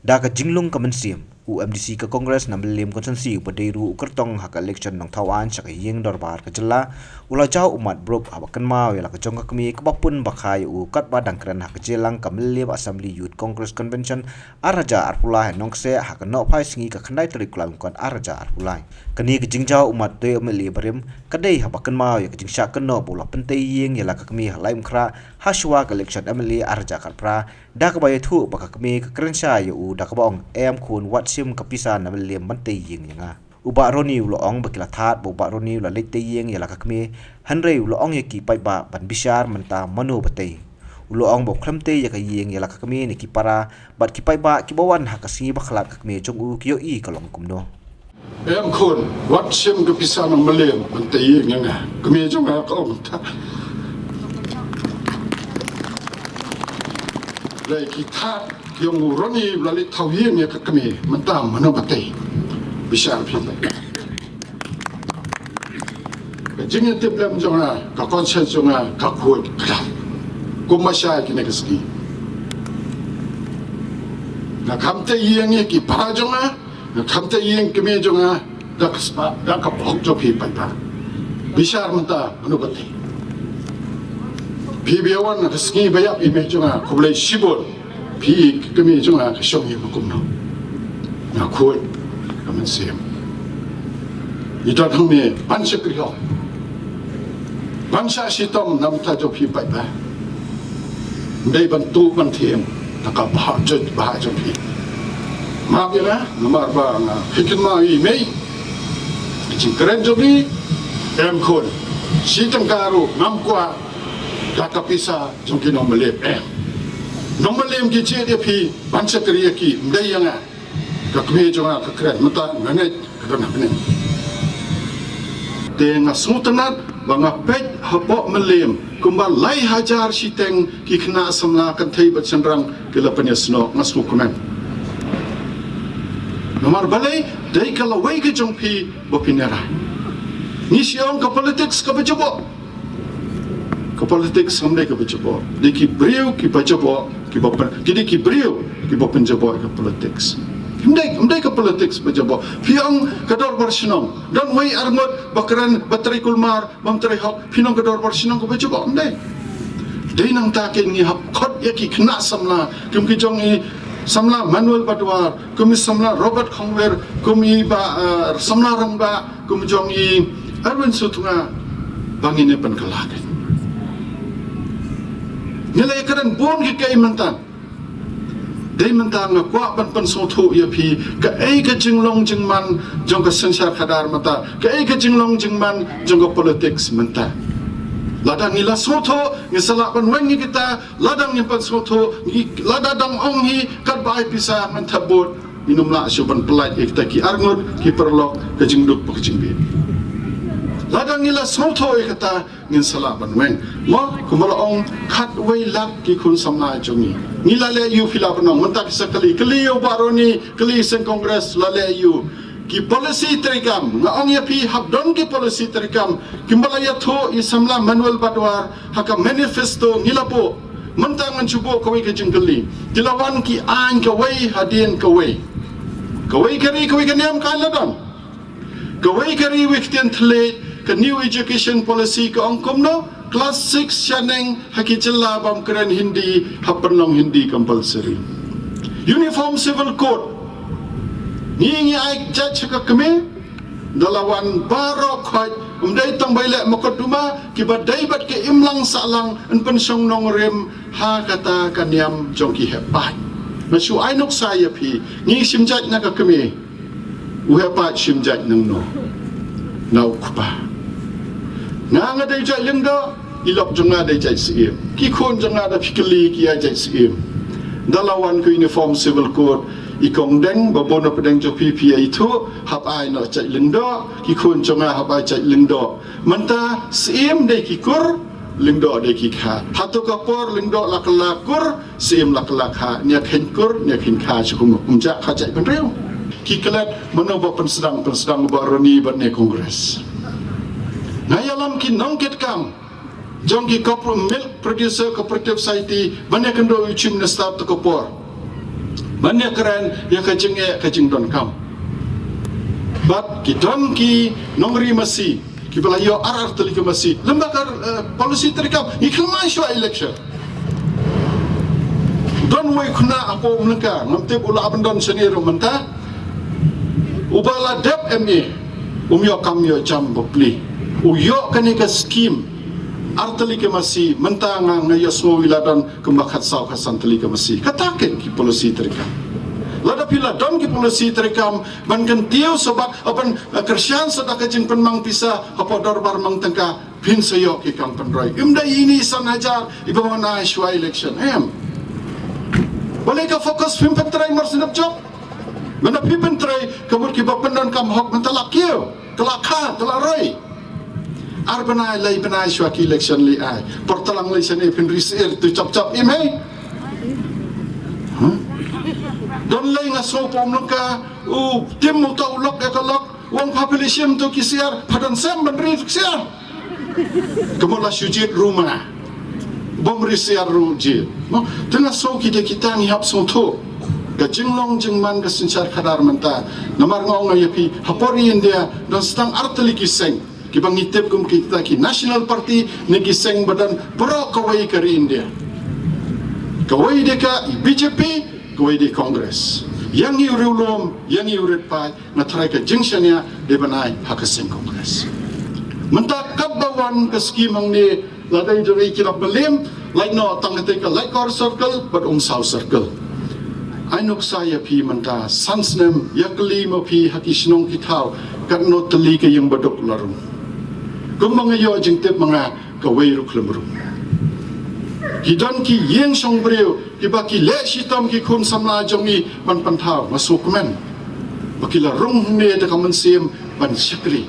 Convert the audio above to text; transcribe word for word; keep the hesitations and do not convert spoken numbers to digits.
Da ka jinglong ka mynsiem, u MDC ka Congress na Mylliem Constituency uba dei ruh u kyrtong ha ka election nongthaw aiñ sha ka ïing dorbar ka jylla, u la jaw ummat briew haba kynmaw ïa la ka jong ka kmie kaba pun ba kha ïa u katba dang kren ha ka jingïalang ka Mylliem Assembly Youth Congress Convention ar hajar arphew lai ha Nongkseh ha ka nohphai sngi ka khyndai tarik Kyllalyngkot ar hajar arphew lai. Kane ka jingjaw ummat dei MLA barim ka dei haba kynmaw ïa ka jingshah kynnoh ba u la pyntei ïing ïa la ka kmie ha Laitumkhrah ha shuwa ka election MLA ar hajar khatphra, da kaba ïathuh ba ka kmie ka kren shai ïa u da kaba ong, "Em khun, wat shim ka pisa na Mylliem ban tei ïing ïa nga." U Bah Ronnie u la ong ba ki la thad ba u Bah Ronnie u la leit tei ïing ïa la ka kmie, hynrei u la ong ïa ki paidbah ban bishar mynta mano ba tei. U la ong ba u khlem tei ïa ka ïing ïa la ka kmie na ki para bad ki paidbah kiba wan ha ka sngi ba khlad ka kmie jong u ki ïohi ka long kumno. "Em khun, wat shim ka pisa na Mylliem ban tei ïing ïa nga," kmie jong nga ka ong kumta. Lei ki thad ïa u Ronnie u la leit thaw ïing ïa ka kmie, mynta mano ba tei? Bishar phi. Ka jingïatiplem jong nga, ka conscience jong nga ka khuid kdar. Kumba shai kine ki sngi, nga kham tei ïing ïa ki para jong nga, nga kham tei ïing kmie jong nga, da ka spah, da ka pok jong phi paidbah. Bishar mynta mano ba tei? Phi ba ïa wan ha ka sngi ba ïap ïa i mei jong nga, khublei shibun. Phi, ka kmie jong nga ka shong ïa nga kumno? Nga khuid ka mynsiem. Ngi don hangne ban shakri hok, ban shah shitom na bynta jong phi paidbah. Ym dei ban tuh ban thied da ka bhah jong, bhah jong phi. Map ïa nga namar ba nga phi kynmaw ïa i mei. Ka jingkren jong phi, em khun, shi tyngka ruh ngam kwah da ka pisa jong ki nong Mylliem, em. Nong Mylliem ki jied ïa phi ban shakri ïa ki, ym dei ïa nga. Ka kmie jong nga ka kren, mynta nga ngeit ka don ha bneng. Te nga sngewtynnat ba nga peit hapoh Mylliem kumba lai hajar shiteng ki khynnah samla kynthei bad shynrang ki la pynïasnoh, nga sngewkmen. Namar balei? Dei ka lawei ka jong phi ba phin ïarai. Ngi shu ong ka politics kaba jaboh. Ka politics kam dei kaba jaboh. Dei ki briew kiba jaboh, kiba pyn-, ki dei ki briew kiba pynjaboh ïa ka politics. Ym dei, ym dei ka politics ba jaboh. Phi ong ka dorbar shnong, don wei arngut ba kren, ba trei kulmar, bym trei hok, phin ong ka dorbar shnong kaba jaboh? Ym dei. Dei nangta kein ngi hap khot ïa ki khynnah samla kum ki jong i samla Manuel Badwar, kum i samla Robert Khongwir, kum i bah, eh, samla Rangbah, kum jong i Erwin Sutnga, ba ngin ïa pynkylla kein. Ngi la ïakren bun kiei kiei mynta. Dei mynta nga kwah ban pynsngewthuh ïa phi kaei ka jinglong jingman jong ka synshar khadar mynta, kaei ka jinglong jingman jong ka politics mynta. Lada ngi la sngewthuh, ngi sa lah ban weng ïa kita. Lada ngim pynsngewthuh, ngi, lada dang ong hi katba ai pisa ngan thep vote, ngin ym lah shuh ban pyllait ïa kita ki arngut ki paralok, ka jingduk bad ka jingbit. Lada ngi la sngewthuh ïa kata, ngin sa lah ban weng. Mo, kumba la ong, khatwei lak ki khun samla jong ngi. Ngi la leh aïu, phi lah ban ong? Mynta ki sa kylli, kylli ïa u Bah Ronnie, kylli seng Congress, la leh aïu? Ki policy treikam, nga ong ïa phi, hap don ki policy treikam. Kumba la ïathuh i samla Manuel Badwar ha ka manifesto ngi la buh. Mynta ngan shu buh kawei ka jingkylli. Ki la wan ki aiñ kawei hadien kawei. Kawei ka ri kawei ka niam, ka la don. Kawei ka ri wei ka ktien thylliej, ka New Education Policy ka ong kumno? Class six shaneng ha ki jylla bym kren Hindi, hap pynlong Hindi compulsory. Uniform Civil Code. Ngi, ngi ai jait sha ka kmie, da la wan baroh khoit, ym dei tang ba i leh mukotduma, kiba dei bad ka imlang sahlang, yn pynshong nongrim ha kata ka niam jong ki heh paid. Nga shu ai nuksa ïa phi, ngi shim jait na ka kmie. U heh paid shim jait nangno? Na u kpa. Nga, nga dei jait lyngdoh, i lok jong nga dei jait syiem. Ki khun jong nga, da phi kylli ki ïa jait syiem. Da la wan ka Uniform Civil Code, i kong Deng, ba bun na pdeng jong phi phi ïa ithuh, hap ai noh jait lyngdoh, ki khun jong nga hap ai jait lyngdoh. Mynta syiem dei ki kur, lyngdoh dei ki kha. Hato ka por lyngdoh la kylla kur, syiem la kylla kha, ne kheiñ kur, ne kheiñ kha, shu kum, kum jaka jait bynriew. Ki klet mano ba pynsdang, pynsdang ba Ronnie bad ne Congress. Nga ïalam ki nongkitkam jong ki corpor-, Milk Producer Cooperative Society, ba ne kynduh u Chief Minister ha ka por. ban ïakren ïa ka jingeh ka jingdonkam. Bad ki don ki nongri masi kiba la ïoh ar ar tylli ka masi lem bad ka, eh, policy treikam. Ngi khlem ai shuwa election. Don uwei u khynnah hapoh Umlyngka, ngam tip u lah ban don shane ruh mynta, uba la dep M A, um ïoh kam ïoh jam bapli. U ïoh kane ka skim ar tylli ka masi, mynta nga, nga ïohsngew i la don kumba khatsaw khatsan tylli ka masi. Kata ken ki policy treikam. Lada phi la don ki policy treikam ban kyntiew sa bad, eh, ban, eh, kyrshan sa da ka jingpynmang pisa hapoh dorbar mang tyngka, phin sa ïoh ki kam pynroi. Ym dei ine i san hajar iba wan ai shuwa election, em. Balei ka focus phim pyntrei mar sngap jop? Mynta phi pyntrei ka mut kiba pyndonkam hok mynta la kiew, ka la kha, ka la roi. Ar bnai, lai bnai shuwa ki election lei ai. Por tlang lei shane phin ri syiar tu chap chap, im hei. Huh? Don lei nga sngew pom lengka, u tim uta u lok ïa ka lok, u ong pha phi lei shim tu ki syiar, pha don sem ban ri tu ki syiar. Ka mut la shu jied ruh ma. Bym ri syiar ruh jied. Mo, te nga sngew ki dei kita ngi hap sngewthuh. Ka jinglong jingman ka synshar khadar mynta. Namar nga ong ïa phi, hapoh ri India, don tang ar tylli ki seng kiba ngi tip kum kita ki National Party, ne ki seng ba don baroh kawei ka ri India. Kawei dei ka B J P, kawei dei Congress. Ïa ngi u riewlum, ïa ngi u rit paid, nga tharai ka jingshaniah dei ban ai ha ka seng Congress. Mynta katba wan ka skim hangne, la dei jong i ki la ba lem, lait noh tang katei ka Laitkor Circle bad Umsaw Circle. Ai nuksa ïa phi mynta, san snem, ïa kylli ma phi ha ki shnong ki thaw, katno tylli ka ïing ba duk la rung. Kumba nga ïoh jingtip ma nga, kawei ruh khlem rung. Ki don ki ïing shong briew kiba ki leh shitom ki khun samla jong ngi ban pynthaw, nga sngewkmen ba ki la rung hangne da ka mynsiem ban shakri.